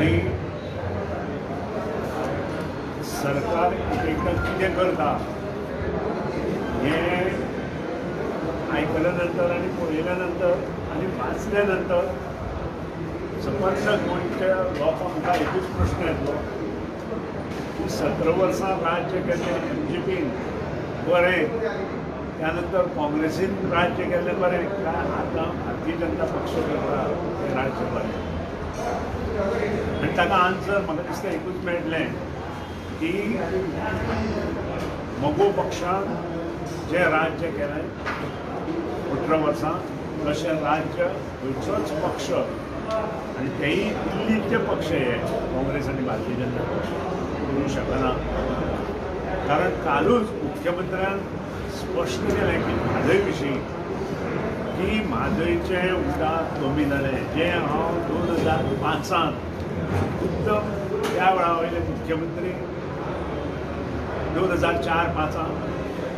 आनी सरकार एकदां कितें करता हें आयकल्या नंतर आनी पळयल्या नंतर आनी वाचल्या नंतर समस्त गोंयच्या लोकां मुखार एकूच प्रश्न येतलो की 17 वर्सां राज्य केल्लें एमजीपीन बरें, त्यानंतर काँग्रेसीन राज्य केल्लें बरें, काय आतां भारतीय जनता पक्ष करता तें राज्य बरें? आनी ताका आन्सर म्हाका दिसता एकूच मेळटलें की मगो पक्षान जें राज्य केलें 18 वर्सां तशें राज्य खंयचोच पक्ष आनी तेय दिल्लीचे पक्ष हे काँग्रेस आनी भारतीय जनता पक्ष करूंक शकना. कारण कालूच मुख्यमंत्र्यान स्पश्ट केलें की म्हादय विशीं की म्हादयचें उदक कमी जालें, जें हांव 2005 खुद्द त्या वेळा वयले मुख्यमंत्री 2004-5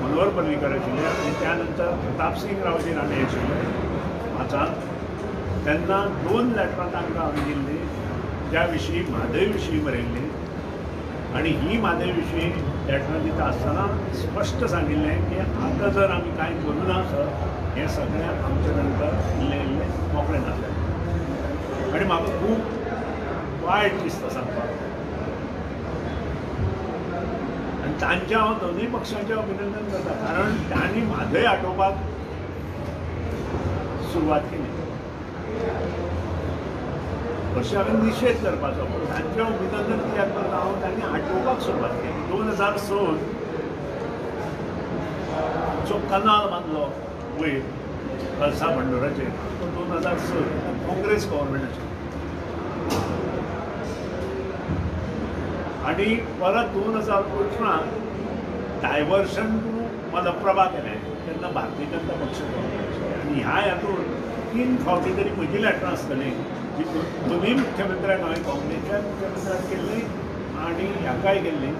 मनोहर पर्रीकर आशिल्ले आनी त्या नंतर प्रतापसिंग रावजी राणे आशिल्ले 5, तेन्ना 2 लेटरां तांकां हांवें दिल्लीं ज्या विशीं म्हादय विशीं बरयल्ली आनी ही म्हादय विशीं लेटरां दिता आसतना स्पश्ट सांगिल्लें की आतां जर आमी कांय करूं ना सर हें सगळें आमचे नंतर इल्लें इल्लें मोकळें जातलें. आनी म्हाका खूब वायट दिसता सांगपाक आनी तांचें हांव दोनूय पक्षांचें अभिनंदन करता, कारण तांणी म्हादय आटोवपाक सुरवात केली. अशें हांवें निशेध करपाचो, पूण तांचें अभिनंदन कित्याक करता हांव, तांणी आटोवपाक सुरवात केली. 2006 जो कनाल बांदलो वयर कळसा भंडोराचेर तो 2006 काँग्रेस गव्हर्मेंटाचेर आनी परत 2018 डायवर्शन टू मलप्रभा केलें तेन्ना भारतीय जनता पक्ष गव्हर्मेंटाचेर. आनी ह्या हातूंत 3 फावटी तरी म्हजी लेटरां आसतलीं जी दोनूय मुख्यमंत्र्यांक हांवें काँग्रेसच्या मुख्यमंत्र्यांक केल्ली आनी हाकाय केल्ली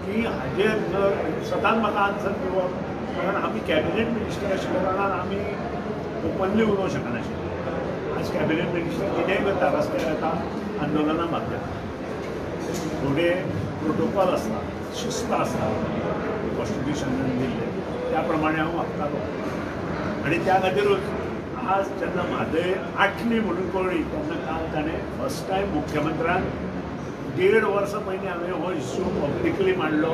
की हाजेर जर सदांच म्हाका आन्सर दिवप, कारण आमी कॅबिनेट मिनिस्टर आशिल्ल्या कारणान आमी ओपनली उलोवंक शकनाशिल्ले. आज कॅबिनेट मिनिस्टर कितेंय करता, रस्त्यार येता, आंदोलनां मारता, थोडे प्रोटोकॉल आसता, शिस्त आसता कॉन्स्टिट्युशनान दिल्लें त्या प्रमाणे हांव वागतालो. आनी त्या खातीरूच आज जेन्ना म्हादय आटली म्हणून कळ्ळी तेन्ना काल ताणें फर्स्ट टायम मुख्यमंत्र्यान 1.5 वर्सां पयलीं हांवें हो इश्यू पब्लिकली मांडलो.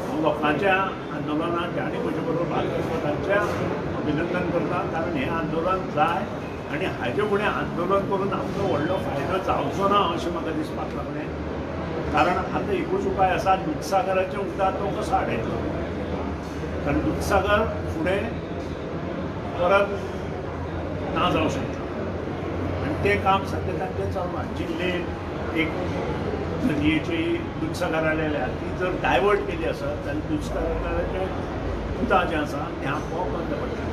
हांव लोकांच्या आंदोलनांत ज्यांनी म्हजे बरोबर भाग घेतलो तांचें अभिनंदन करता, कारण हें आंदोलन जाय आनी हाजे फुडें आंदोलन करून आमचो व्हडलो फायदो जावचो ना अशें म्हाका दिसपाक लागलें. कारण आतां एकूच उपाय आसा, दुदसागराचें उदक तो कसो आडयतलो, कारण दुदसागर फुडें परत ना जावं शकता आनी तें काम सद्या तांचें चालू आसा. जिल्ले एक नदयेची दुदसागरार आयल्या ती जर डायवर्ट केली आसत जाल्यार दुदसागराचें उदक जें आसा तें आपोआप बंद पडटा.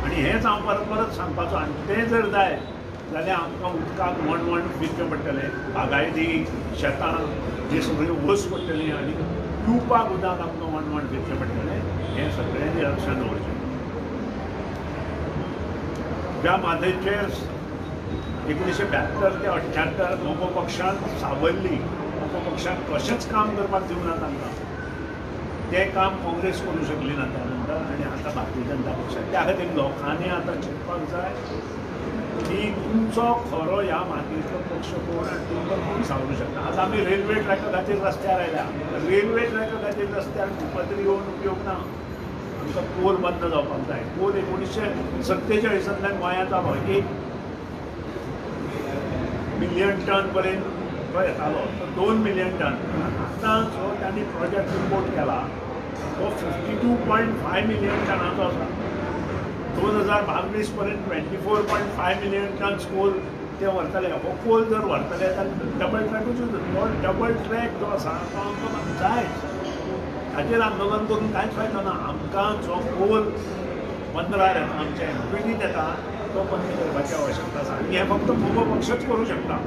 आनी हेंच हांव परत परत सांगपाचो. आनी तें जर जाय जाल्यार आमकां उदकाक वणवण फिरचें पडटलें, बागायती शेतां जी सगळी वस पडटली आनी पिवपाक उदक आमकां वणवण फिरचें पडटलें. हें सगळ्यांनी लक्षांत दवरचें. ज्या म्हादयचेर 1972 ते 78 मगो पक्षान सावरली, मगो पक्षान कशेंच काम करपाक दिवना तांकां, तें काम काँग्रेस करूंक शकली ना त्या नंतर आनी आतां भारतीय जनता पक्ष. त्या खातीर लोकांनी आतां चिंतपाक जाय की तुमचो खरो ह्या म्हादयेंतलो पक्ष कोण आनी तुमकां कोण सावरूंक शकता. आज आमी रेल्वे ट्रॅका खातीर रस्त्यार आयल्या, रेल्वे ट्रॅका खातीर रस्त्यार उपद्री येवन उपयोग ना. आमकां कोल बंद जावपाक जाय. कोल 1947 गोंयांत जालो, 1 मिलियन टन पर्यंत तो येतालो, तो 2 मिलियन टन. आतां जो तांणी प्रोजेक्ट रिपोर्ट केला तो 52.5 मिलियन टनाचो आसा. 2022 पर्यंत 24.5 मिलियन टन कोल ते व्हरतले. हो कोल जर व्हरतले जाल्यार डबल ट्रॅकूच, तो डबल ट्रॅक जो आसा तो आमकां जायच. ताचेर आंदोलन करून कांयच फायदो ना. आमकां जो कोल बंदरार येता, आमच्या एमपीटींत येता, तो बंद करपाची आवश्यकता आसा. आनी हें फक्त मगो पक्षच करूं शकता,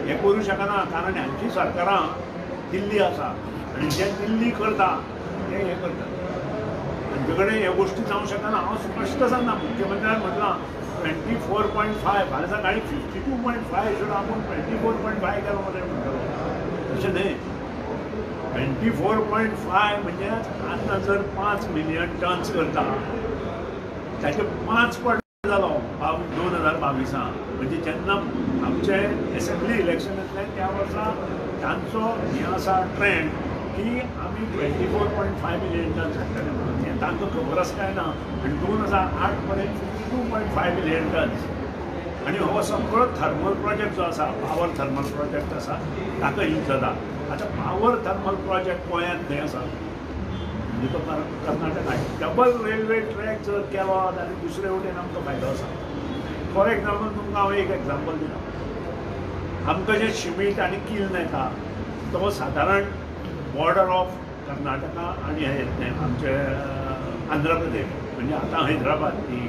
हें करूं शकना, कारण हांची सरकारां दिल्ली आसा आनी जे दिल्ली करता ते हें करता. हांचे कडेन ह्यो गोश्टी जावंक शकना. हांव स्पश्ट सांगना, मुख्यमंत्र्यान म्हटलां 24.5 फाल्यां सकाळीं 52.5 आशिल्लो आपूण 24.5 केलो मरे म्हणटलो. तशें न्हय, 24.5 म्हणजे आतां जर 5 मिलियन टन्स करता ताचे 5 पट जालो 2022 म्हणजे जेन्ना आमचे एसेंब्ली इलेक्शन येतलें त्या वर्सा तांचो हें आसा ट्रेंड की आमी 24.5 मिलियन टन्स हाडटले म्हणून. हें तांकां खबर आसा काय ना. आनी 2008 पर्यंत 52.5 मिलियन टन्स. आनी हो सगळो थर्मल प्रोजेक्ट जो आसा, पावर थर्मल प्रोजेक्ट आसा, ताका यूज जाता. आतां पावर थर्मल प्रोजेक्ट गोंयांत खंय आसा म्हणजे तो कर्नाटकान. डबल रेल्वे ट्रॅक जर केलो जाल्यार दुसरे वटेन आमकां फायदो आसा. फॉर एग्जाम्पल तुमकां हांव एक एग्जाम्पल दिता. आमकां जें शिमीट आनी किल्न येता तो सादारण बॉर्डर ऑफ कर्नाटका आनी हें आमचे आंध्र प्रदेश म्हणजे आतां हैदराबाद ती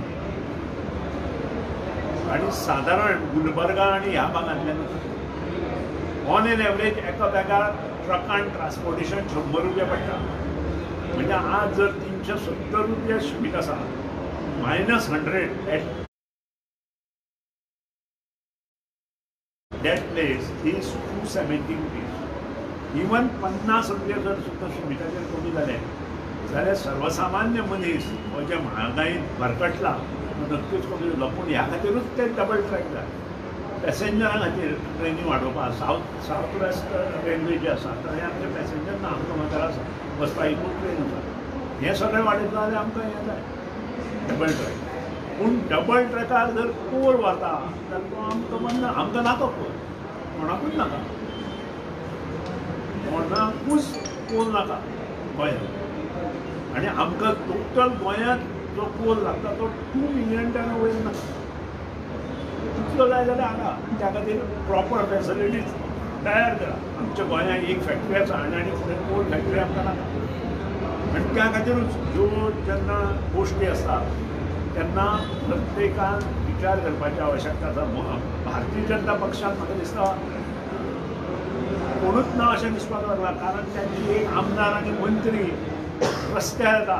आनी सादारण गुलबर्गा आनी ह्या भागांतल्यान ऑन एन एवरेज एका बॅगार ट्रकान ट्रान्सपोर्टेशन 100 रुपया पडटा. म्हणजे आज जर 370 रुपया शिमीट आसा minus 100 at that place is 270 rupees. Even 50 रुपया जर सुद्दां शिमिटाचेर कमी जाले जाल्यार सर्वसामान्य मनीस हो जे म्हारगायेन भरकटला तो नक्कीच कमी जातलो. पूण ह्या खातीरूच ते डबल ट्रॅक जाय. पॅसेंजरां खातीर ट्रेनी वाडोवपाक सावथ वेस्ट रेल्वे जी आसा थंय आमचे पॅसेंजर ना, आमकां म्हातार आसा बसपाक एकूच ट्रेन आसा. हें सगळें वाडयतलो जाल्यार आमकां हें जाय डबल ट्रॅक. पूण डबल ट्रॅकार जर कोल वता जाल्यार तो आमकां बंद, आमकां नाका कोल, कोणाकूच नाका, कोणाकूच कोल नाका गोंयांत. आनी आमकां टोटल गोंयांत जो कोल लागता तो 2 मिलियन टना वयर नाका. तितलो जाय जाल्यार हाडा. त्या खातीर प्रॉपर फॅसिलिटीज तयार करा. आमच्या गोंयांत एक फॅक्टरी आसा आनी आनी फुडें कोल फॅक्टरी आमकां नाका. आनी त्या खातीरूच ह्यो जेन्ना गोश्टी आसता तेन्ना प्रत्येकान विचार करपाची आवश्यकता आसा. भारतीय जनता पक्षान म्हाका दिसता कोणूच ना अशें दिसपाक लागलां, कारण तांची एक आमदार आनी मंत्री रस्त्यार येता.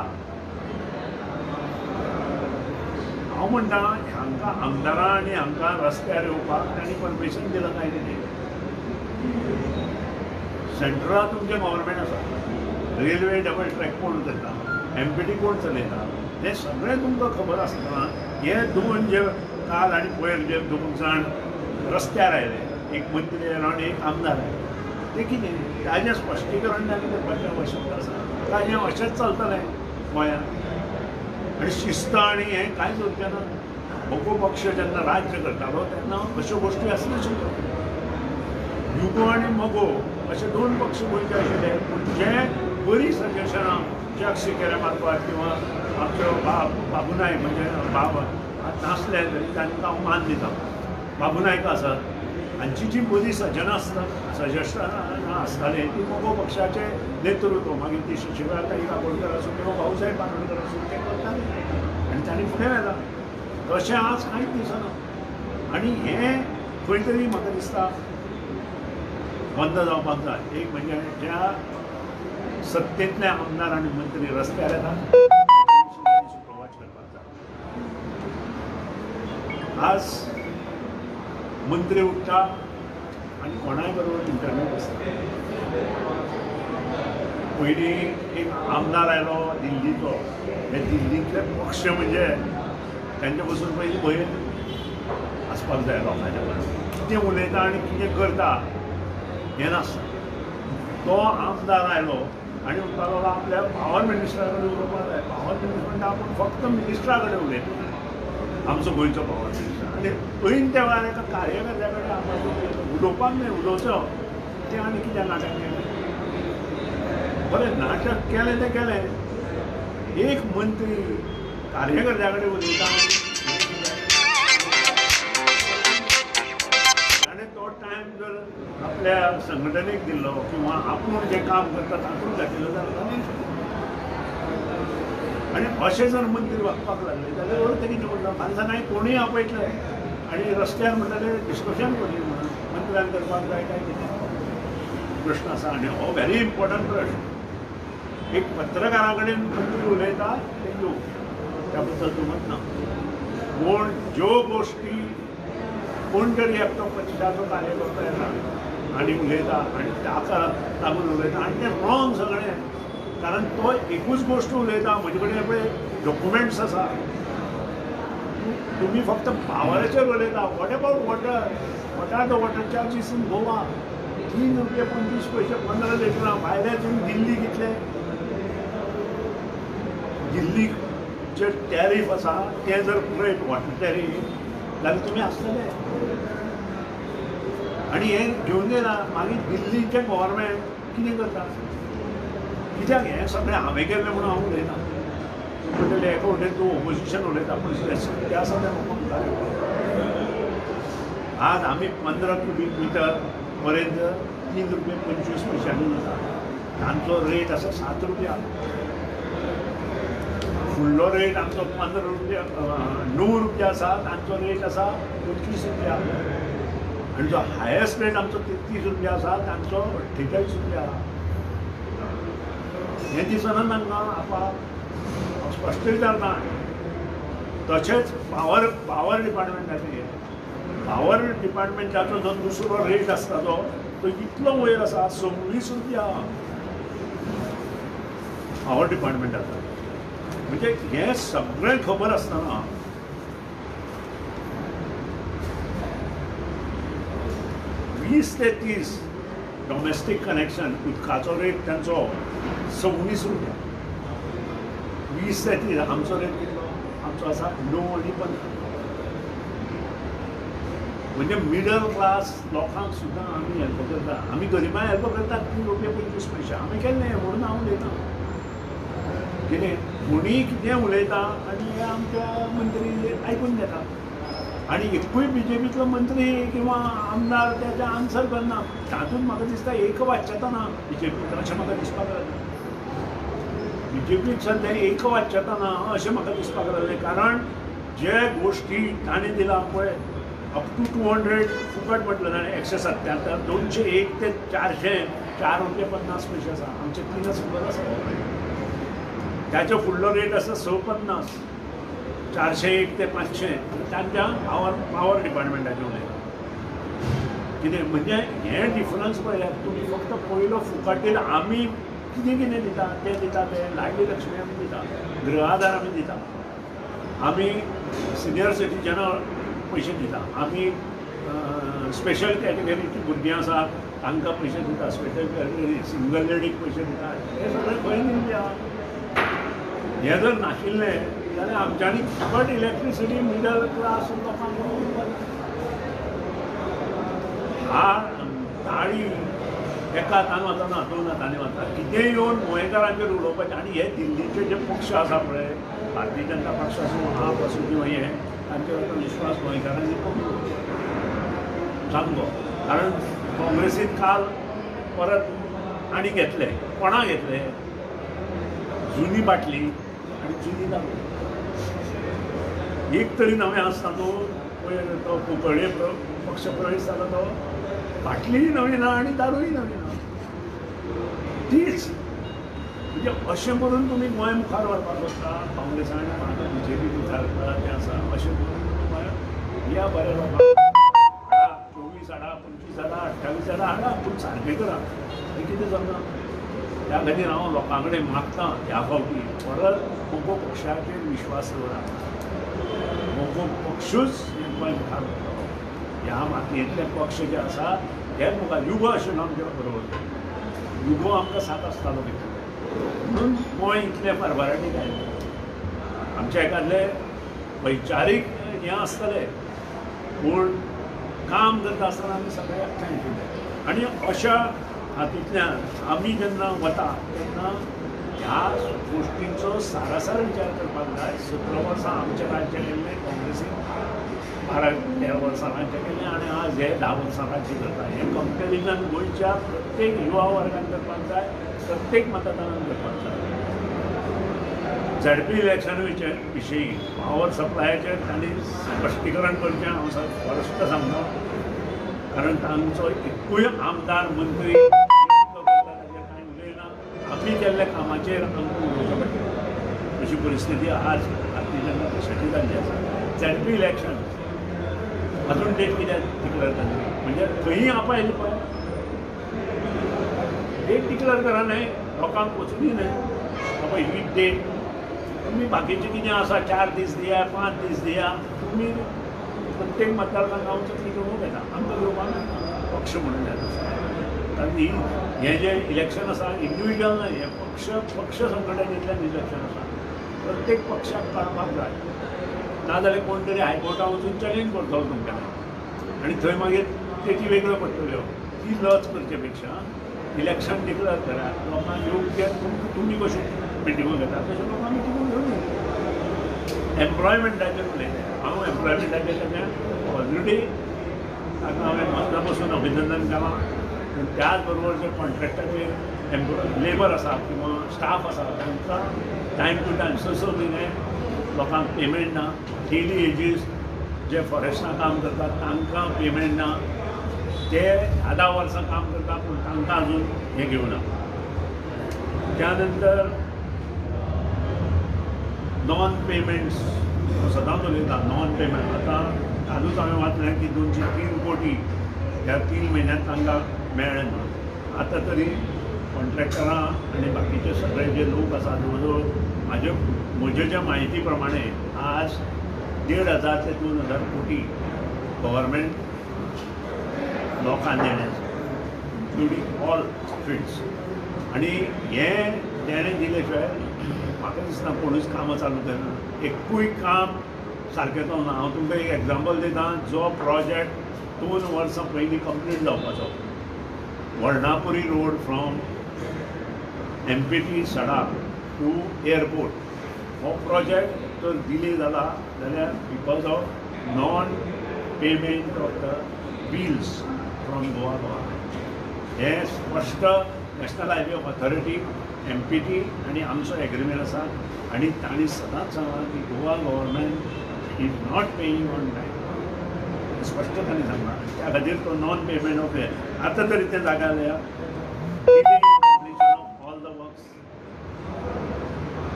हांव म्हणटा हांकां आमदारां आनी हांकां रस्त्यार येवपाक तांणी परमिशन दिलां काय कितें? सेंट्रलाक तुमचें गव्हर्मेंट आसा, रेल्वे डबल ट्रॅक कोण करता, एमपीटी कोण चलयता, हें सगळें तुमकां खबर आसतना हे दोन जे काल आनी पयर जे 2 जाण रस्त्यार आयले, एक मंत्री आयलो आनी एक आमदार आयलो, तें कितें ताजें स्पश्टीकरण तांणी करपाची आवश्यकता आसा. ताजें अशेंच चलतलें गोंयांत. आनी शिस्त आनी हें कांयच उरचें ना. मगो पक्ष जेन्ना राज्य करतालो तेन्ना अश्यो गोश्टी आसनाशिल्ल्यो. युगो आनी मगो अशे 2 पक्ष गोंयचे आशिल्ले, पूण जे बरीं सजेशनां जग सिकेरा मार्फत किंवा आमचो बाबू नायक म्हणजे बाब नासले तरी तांकां हांव मान दिता, बाबू नायक आसत हांची जी बरी सजनां आसता सजेशनां आसतालीं ती मगो पक्षाचें नेतृत्व मागीर ती शशिकला काकोडकर आसूं किंवा भाऊसाहेब बांदोडकर आसूं ते करताले आनी तांणी फुडें व्हेलां. तशें आज कांयच दिसना आनी हें खंय तरी म्हाका दिसता बंद जावपाक जाय. एक म्हणजे ज्या सत्तेंतले आमदार आनी मंत्री रस्त्यार येतात सुप्रवास करपाक जाय. आज मंत्री उठ्ठा आनी कोणाय बरोबर इंटरव्यू आसता. पयलीं एक आमदार आयलो दिल्लीचो, हे दिल्लींतले पक्ष म्हणजे तांचे पसून पयलीं भंय आसपाक जाय लोकांच्या बरोबर. कितें उलयता आनी कितें करता हें नासता. तो आमदार आयलो आनी म्हणपाक लागलो आपल्या पावर मिनिस्टरा कडेन उलोवपाक जाय. पावर मिनिस्टर म्हणटा आपूण फक्त मिनिस्टरा कडेन उलयता, आमचो गोंयचो पावर मिनिस्टर. आनी ऐन त्या वेळार एका कार्यकर्त्या कडेन आमदार उलोवपाक न्हय, उलोवचो तें आनी कितें नाटक केलें. बरें नाटक केलें तें केलें, एक मंत्री कार्यकर्त्या कडेन उलयता आनी तो टायम जर आपल्या संघटनेक दिल्लो किंवा आपूण जें काम करता तातूंत घातिल्लो जाल्यार जालें. आनी अशें जर मंत्री वागपाक लागले जाल्यार अर्थ कितें उरता? फाल्यां सकाळीं कोणूय आपयतले आनी रस्त्यार म्हणटले डिस्कशन करूया म्हणून मंत्र्यान करपाक जाय काय कितें प्रश्न आसा. आनी हो व्हेरी इम्पॉर्टंट प्रश्न. एक पत्रकारा कडेन मंत्री उलयता तें योग्य, त्या बद्दल दुमत ना. पूण ज्यो गोश्टी कोण तरी एकटो पक्षाचो कार्यकर्तो येता आनी उलयता आनी ताका लागून उलयता आनी तें रॉंग सगळें. कारण तो एकूच गोश्ट उलयता, म्हजे कडेन पळय डॉक्युमेंट्स आसा, तुमी फक्त पावराचेर उलयता. What about water? What are the water charges in Goa? 3 रुपये 25 पयशे 15 लिटरां. भायल्या तुमी दिल्ली कितले? दिल्लीक जे टॅरीफ आसा तें जर पळयत वॉटर टॅरीफ जाल्यार तुमी आसतले. आनी हें घेवन येना मागीर दिल्लीचें गव्हर्मेंट कितें करता? कित्याक हें सगळें हांवें केल्लें म्हणून हांव उलयना. म्हणटलें एका वटेन तूं ओपोजिशन उलयता, पूण सत्य आसा तें म्हाका मुखार. आज आमी 15 क्युबीक मिटर पर्यंत 3 रुपये 25 पयशांनी दिता. तांचो रेट आसा 7 रुपया. फुडलो रेट आमचो 15 रुपया 9 रुपया आसा, तांचो रेट आसा 25 रुपया. आनी जो हायस्ट रेट आमचो 33 रुपया आसा, तांचो 48 रुपया. हें दिसना तांकां आपा स्पश्ट विचारता. तशेंच पावर डिपार्टमेंटाचें, पावर डिपार्टमेंटाचो जो दुसरो रेट आसता तो इतलो वयर आसा, 26 रुपया पावर डिपार्टमेंटाचो. म्हणजे हें सगळें खबर आसतना 20 ते 30 डॉमेस्टीक कनेक्शन उदकाचो रेट तांचो 26 रुपया. 20 ते 30. आमचो रेट कितलो? आमचो आसा 9 आनी 15. म्हणजे मिडल क्लास लोकांक सुद्दां आमी हेल्प करता. आमी गरिबांक हेल्प करता 3 रुपये 25 पयशे आमी केल्लें म्हणून हांव उलयता. कितें कोणीय कितें उलयता आनी हे आमच्या मंत्री आयकून घेता. आनी एकूय बीजेपींतलो मंत्री किंवा आमदार तेजें आन्सर करना. तातूंत म्हाका दिसता एकवाच्यता ना बीजेपीक, अशें म्हाका दिसपाक लागलें. बीजेपीक सद्या एकवाच्यता ना अशें म्हाका दिसपाक लागलें. कारण जे गोश्टी ताणें दिला पळय अप टू 200 फुकट म्हटलें ताणें 177, 201 ते 400, 4 रुपये 50 पयशे आसा. आमचे 3च खबर आसा. ताचो फुडलो रेट आसा 6.50, 401 ते 500 तांच्या पावर डिपार्टमेंटाचें उलयता. कितें म्हणजे हें डिफरन्स पळयात तुमी. फक्त पयलो फुकट दिला. आमी कितें कितें दिता तें दिता, तें लाडली लक्ष्मी आमी दिता, गृह आधार आमी दिता, आमी सिनियर सिटीजनाक पयशे दिता, आमी स्पेशल कॅटेगरीची भुरगीं आसा तांकां पयशे दिता, स्पेशल कॅटेगरी सिंगल लेडीक पयशे दिता. हें सगळें खंय दिवया? हें जर नाशिल्लें जाल्यार आमच्यांनी फुकट इलेक्ट्रिसिटी मिडल क्लास लोकांक हा ताळी एका हातान वचना, 2 हातांनी वता. कितेंय येवन गोंयकारांचेर उलोवपाचें. आनी हे दिल्लीचे जे पक्ष आसा पळय, भारतीय जनता पक्ष आसूं, आप आसूं किंवा हे, तांचेर आतां विश्वास गोंयकारांनी कमी सामको. कारण काँग्रेसीन काल परत आनी घेतले, कोणा घेतले? जुनी बाटली आनी जुनी दारू. एक तरी नवें आसता तो पयर तो कुंकळ्ळे पक्ष प्रवेश जालो तो बाटलीय नवी ना आनी दारूय नवी ना, तीच. म्हणजे अशें करून तुमी गोंय मुखार व्हरपाक सोदता काँग्रेसान, बीजेपी मुखार व्हरता तें आसा. अशें करून तुमी गोंय या बऱ्या लोकांक हाडा, 24 हाडा, 25 हाडा, 28 हाडा, हाडा, पूण सारकें करा. हें कितें जमना. त्या खातीर हांव लोकां कडेन मागता ह्या फावटी परत मगो पक्षाचेर विश्वास दवरा. मगो पक्षूच गोंय मुखार व्हरतलो. ह्या मातयेंतले पक्ष जे आसा हे मुखार. युगो आशिल्लो आमच्या बरोबर, युगो आमकां साथ आसतालो भितर, म्हणून गोंय इतलें भरभराटीक आयलें. आमच्या एकादले वैचारीक हें आसतलें, पूण काम करता आसतना आमी सगळे एकठांय आशिल्ले. आनी अशा हातूंतल्यान आमी जेन्ना वता तेन्ना ह्या गोश्टींचो सारासार विचार करपाक जाय. 17 वर्सां आमचें राज्य केल्लें काँग्रेसीन, 12-13 वर्सां राज्य केलें आनी आज हे 10 वर्सां राज्य करता. हें कंपेरिजन गोंयच्या प्रत्येक युवा वर्गान करपाक जाय, प्रत्येक मतदारान करपाक जाय. झेडपी इलेक्शन विशयी पावर सप्लायाचेर तांणी स्पश्टीकरण करचें हांव स्पश्ट सांगता. कारण तांचो एकूय आमदार मंत्री कांय उलयना. आमी केल्ल्या कामाचेर आमकां उलोवचें पडटा. अशी परिस्थिती आज भारतीय जनता पक्षाची जाल्ली आसा. झेड पी इलेक्शन अजून डेट कित्याक डिक्लेअर जाली म्हणजे खंयी आपा येयली पळय डेट डिक्लेअर करा न्हय, लोकांक वचुनी न्हय बाबा ही डेट. तुमी बाकीचें कितें आसा 4 दीस दिया 5 दीस दिया, तुमी प्रत्येक मतदारसंघांत वचून घेवंक येता, आमकां घेवपाक मेळना पक्ष म्हणून जाय तशें. कारण ही हें जें इलेक्शन आसा इंडिविज्युअल न्हय, हें पक्ष पक्ष संघटनेंतल्यान इलेक्शन आसा. प्रत्येक पक्षाक कळपाक जाय, नाजाल्यार कोण तरी हायकोर्टान वचून चॅलेंज करतलो तुमकां आनी थंय मागीर तेची वेगळ्यो पडटल्यो. ती लज करचे पेक्षा इलेक्शन डिक्लेअर करात, लोकांक योग्य तुमी कश्यो मिटिंगो घेतात तशें लोकांक मिटिंगो घेवन एम्प्लॉयमेंटाचेर उलयलें हांव. एम्प्लॉयमेंटाचेर ताचें ऑलरेडी ताका हांवें मना पसून अभिनंदन केलां. पूण त्याच बरोबर जे कॉन्ट्रॅक्टाचेर लेबर आसा किंवा स्टाफ आसा तांकां टायम टू टायम 6 म्हयने लोकांक पेमेंट ना. डेली वेजीस जे फॉरेस्टान काम करतात तांकां पेमेंट ना, ते 10 वर्सां काम करता पूण तांकां अजून हें घेवना. त्यानंतर नॉन पेमेंट्स सदांच उलयता नॉन पेमेंट. आतां कालूच हांवें वाचलें की 203 कोटी ह्या 3 म्हयन्यांत तांकां मेळ्ळें म्हणून. आतां तरी कॉन्ट्रॅक्टरां आनी बाकीचे सगळे जे लोक आसा जवळ जवळ म्हजे ज्या म्हायती प्रमाणे आज 1500 ते 2000 कोटी गव्हर्मेंट लोकांक देणें आसा, इन्क्लुडींग ऑल फिल्ड्स. आनी हें देणें दिले शिवाय म्हाका दिसना कोणूच कामां चालू करना, एकूय काम सारकें चलना. हांव तुमकां एक एग्जाम्पल दिता, जो प्रोजेक्ट 2 वर्सां पयलीं कंप्लीट जावपाचो, Varnapuri road from MPT Sada to airport, हो प्रोजेक्ट जर डिले जाला जाल्यार because of non payment of the bills from Goa government. हें स्पश्ट नॅशनल हायवे ऑथॉरिटी, MPT आनी आमचो एग्रीमेंट आसा आनी तांणी सदांच सांगलां की Goa government is not paying on time, स्पश्ट तांणी सांगलां. त्या खातीर तो नॉन पेमेंट ऑफ हें आतां तरी तें जाग्यार completion of all the works.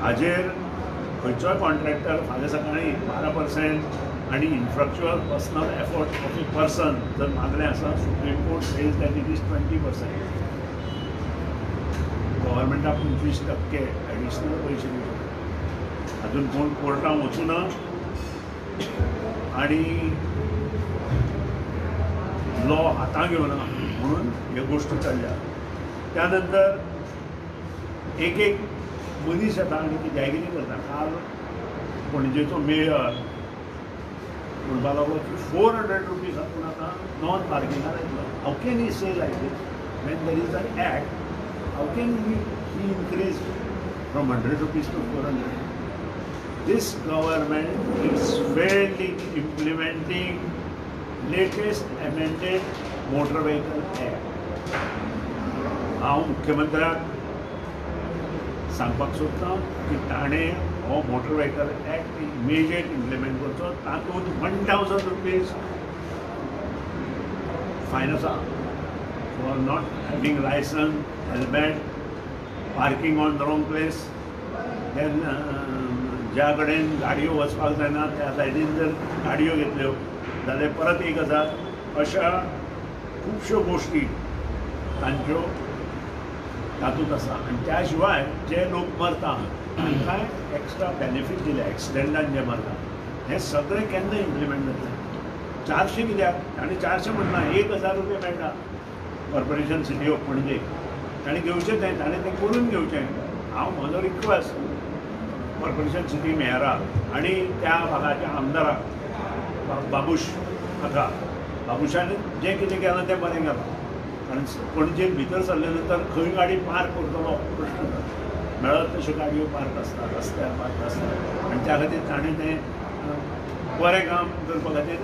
हाजेर खंयचोय कॉन्ट्रॅक्टर फाल्यां सकाळीं 12% आनी infrastructure personal effort of a person जर मागलें आसा, Supreme Court says that it is 20%. गव्हर्मेंटाक 25% additional पयशे दिवचे. अजून कोण कोर्टान वचूं ना आनी लॉ हातांत घेवना म्हणून ह्यो गोश्टी चल्ल्या. त्या नंतर एक एक मनीस येता आनी ती जायगिरी करता. काल पणजेचो मेयर म्हणपाक लागलो की 400 रुपीज आपूण आतां नॉन पार्किंगार येतलो. How can he say like this when there is an act? How can he increase from 100 rupees to 400? This government is failed in implementing latest amended motor vehicle act. हांव मुख्यमंत्र्याक सांगपाक सोदतां की ताणें हो motor vehicle act immediate implement करचो. तातूंत 1000 rupees fine आसा for not having licence, helmet, parking on wrong place. Then ज्या कडेन गाडयो वचपाक जायना त्या सायडीन जर गाडयो घेतल्यो जाल्यार परत 1000. अशा खुबश्यो गोश्टी तांच्यो तातूंत आसा. आनी त्या शिवाय जे लोक मरता तांकांय एक्स्ट्रा बेनिफीट दिले एक्सिडेंटान जे मरता. हें सगळें केन्ना इम्प्लिमेंट जातलें? 400 कित्याक? ताणें 400 म्हणना, 1000 रुपया मेळटा कॉर्पोरेशन सिटी ऑफ पणजे. ताणें घेवचें तें, ताणें तें करून घेवचें. हांव म्हजो रिक्वेस्ट कॉर्पोरेशन सिटी मेयराक आनी त्या भागाच्या आमदाराक बाबूश हाका, बाबूशान जें कितें केलां तें बरें केलां. कारण पणजे भितर सरले नंतर खंय गाडी पार्क करतलो प्रश्न जाता. मेळत तश्यो गाडयो पार्क आसता, रस्त्यार पार्क आसता. आनी त्या खातीर ताणें तें बरें काम करपा खातीर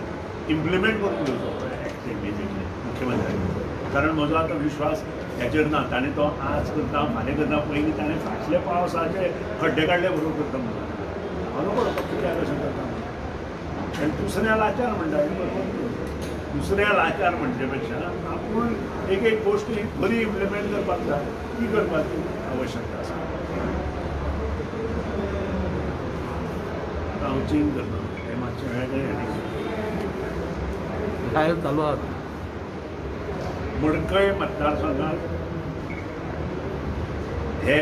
इम्प्लिमेंट करून घेवचो एक्ट इमिजिएटली मुख्यमंत्र्यांनी. कारण म्हजो आतां विश्वास हेचेर ना. ताणें तो आज करता फाल्यां करता, पयलीं ताणें फाटले पावसाचे खड्डे काडले बरोबर करता म्हणून हांव नको कित्याक अशें करता. आनी दुसऱ्या लाचार म्हणटा हें बरोबर. दुसऱ्या लाचार म्हणचे पेक्षा आपूण एक एक गोश्ट बरी इम्प्लिमेंट करपाक जाय, ती करपाची आवश्यकता आसा. आतां हांव चेंज करता तें मातशें. मातशें वेगळें. लायव्ह चालू आसा. मडकय मतदारसंघात हे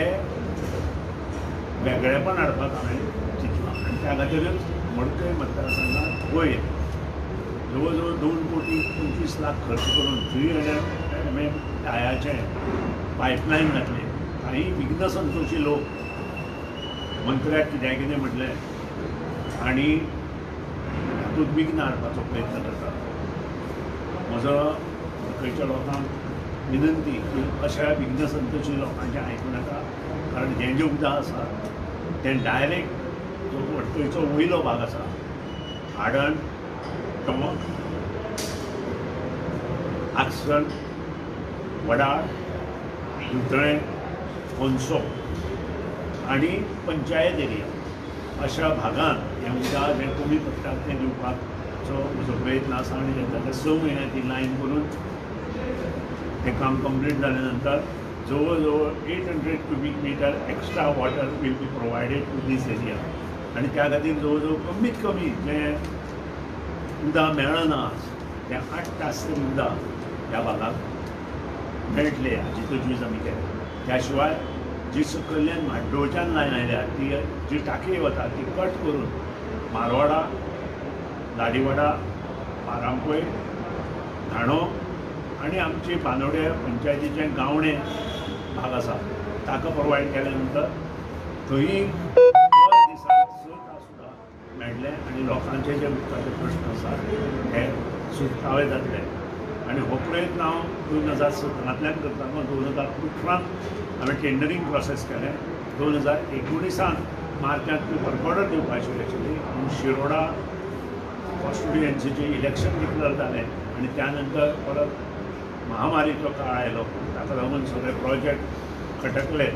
वेगळेपण हाडपाक हांवें चिंतलां आनी त्या खातीरच मडकय मतदारसंघात वयर जवळ जवळ 2 कोटी 25 लाख खर्च करून 300 mm डायाचें पायपलायन घातलें. काही विघ्नसंतोषी लोक मंत्र्याक कित्याक कितें म्हटलें आनी तातूंत विघ्न हाडपाचो प्रयत्न करतात. म्हजो मडकयच्या लोकांक विनंती की अशा विघ्नसंतोषी लोकांचें आयकूं नाका, कारण हें जें उदक आसा तें डायरेक्ट जो मडकयचो वयलो भाग आसा, आडण, टोंक, आक्सण, वडाळ, धुतळें, कोनसो आनी पंचायत एरिया अशा भागांत हें उदक जें कमी पडटा तें दिवपाचो म्हजो प्रयत्न आसा. आनी येता 6 म्हयन्यांत ती लायन करून तें काम कंप्लीट जाल्या नंतर जवळ जवळ 800 cubic meter extra water will be provided to this area. आनी त्या खातीर जवळ जवळ कमीत कमी जें उदक मेळना आज तें 8 तास तरी उदक ह्या भागाक मेळटलें हाची तजवीज आमी केल्या. त्या शिवाय जी सकयल्यान म्हाड्डोळच्यान लायन आयल्या ती जी टाकयी वता ती कट करून मारवाडा, लाडीवाडा, पारांपय, धाणो आनी आमची बांदोडे पंचायतीचे गावणे भाग आसा ताका प्रोवायड केल्या नंतर थंय दर दिसाक 6 तास सुद्दां मेळटले आनी लोकांचे जे उदकाचे प्रश्न आसात हे सुटावे जातले. आनी हो प्रयत्न हांव 2017तल्यान करतालो. 2018त हांवें टेंडरींग प्रोसेस केलें. 2019त मार्चांत ती वर्क ऑर्डर दिवपाची आशिल्ली, पूण शिरोडा कॉन्स्टिट्युएन्सीचें इलेक्शन डिक्लेअर जालें आनी त्या नंतर परत महामारीचो काळ आयलो. ताका लागून सगळे प्रोजेक्ट खटकले,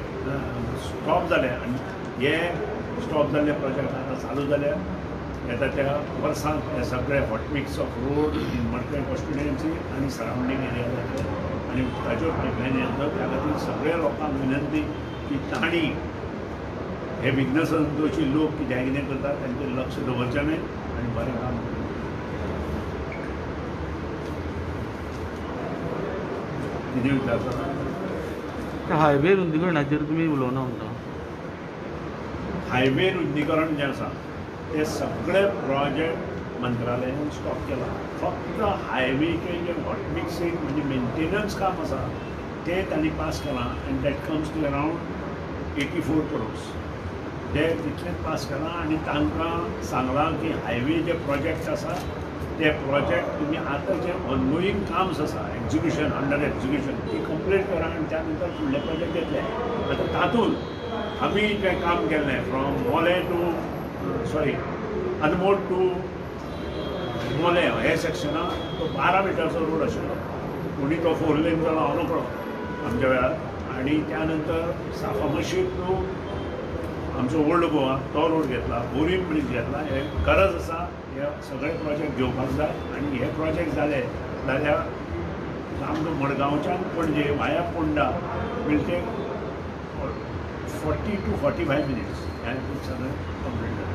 स्टॉप जाले आनी हे स्टॉप जाल्ले प्रोजेक्ट आतां चालू जाले. येता त्या वर्सांत हे सगळे hotmix of road in Madkai constituency आनी सरावंडींग एरिया जातले आनी उदकाच्यो पायपलायनी येतल्यो. त्या खातीर सगळ्या लोकांक विनंती की तांणी हे विघ्नसंतोषी लोक कित्याक कितें करतात तांचेर लक्ष दवरचें न्हय आनी बरें काम करचें. कितें विचारता? हायवे रुंदीकरणाचेर तुमी उलोवना म्हणटा. हायवे रुंदीकरण जें आसा ते सगळे प्रोजेक्ट मंत्रालयान स्टॉप केला. फक्त हायवेचें जें हॉटमिक्सींग म्हणजे मेंटेनन्स काम आसा तें तांणी पास केलां आनी that comes to around 84 crores. ते तितलेंच पास केलां आनी तांकां सांगलां की हायवे जे प्रोजेक्ट आसा ते प्रोजेक्ट तुमी आतां जे ऑनगोईंग काम्स आसा, एक्जिक्युशन, अंडर एक्जिक्युशन, ती कंप्लीट करा आनी त्या नंतर फुडले प्रोजेक्ट येतले. आतां तातूंत आमी जें काम केल्लें from Mollem to, sorry, Anmod to Mollem हे सेक्शनाक तो 12 मिटरचो रोड आशिल्लो, कोणी तो फोर लेन जालो हांव नकळो आमच्या वेळार. आनी त्या नंतर साफा मशीद टू आमचो ओल्ड गोवा तो रोड घेतला, बोरीम ब्रीज घेतला. हे गरज आसा, हे सगळे प्रोजेक्ट घेवपाक जाय आनी हे प्रोजेक्ट जाले जाल्यार सामको मडगांवच्यान Panaji via Ponda will take 40 to 45 minutes. हें सगळें कंप्लीट जालें.